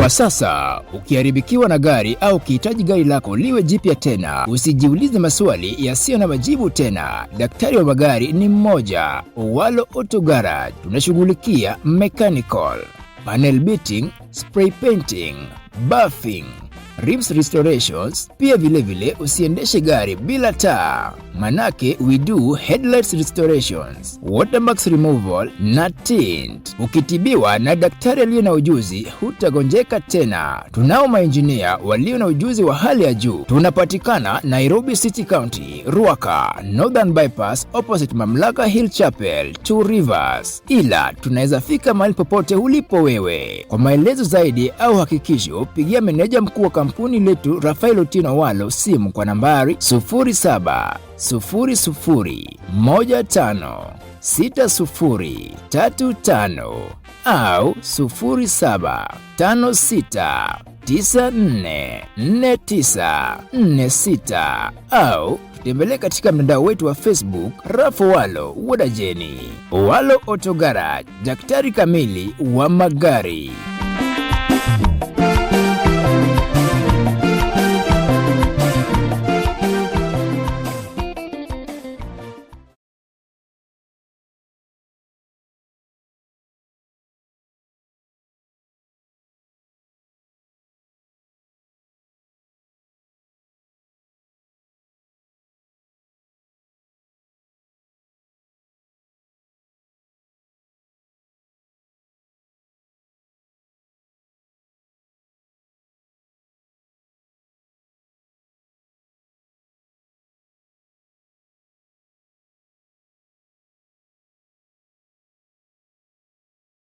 Kwa sasa ukiharibikiwa na gari au ukihitaji gari lako liwe jipya tena, usijiulize maswali yasiyo na majibu tena. Daktari wa magari ni mmoja, Owalo Auto Garage. Tunashughulikia mechanical, panel beating, spray painting, buffing, rims restorations. Pia vilevile usiendeshe gari bila taa, manake we do headlights restorations, watermarks removal na tint. Ukitibiwa na daktari aliye na ujuzi hutagonjeka tena. Tunao mainjinia walio na ujuzi wa hali ya juu. Tunapatikana Nairobi City County, Ruaka, Northern Bypass, opposite Mamlaka Hill Chapel, Two Rivers, ila tunaweza fika mahali popote ulipo wewe. Kwa maelezo zaidi au hakikisho, pigia meneja mkuu wa kampuni letu Rafael Otieno Walo simu kwa nambari 07 00 15 60 35 au 07 56 94 49 46 au tutembelee katika mtandao wetu wa Facebook Rafo Walo Wadajeni. Walo Auto Garage, daktari kamili wa magari.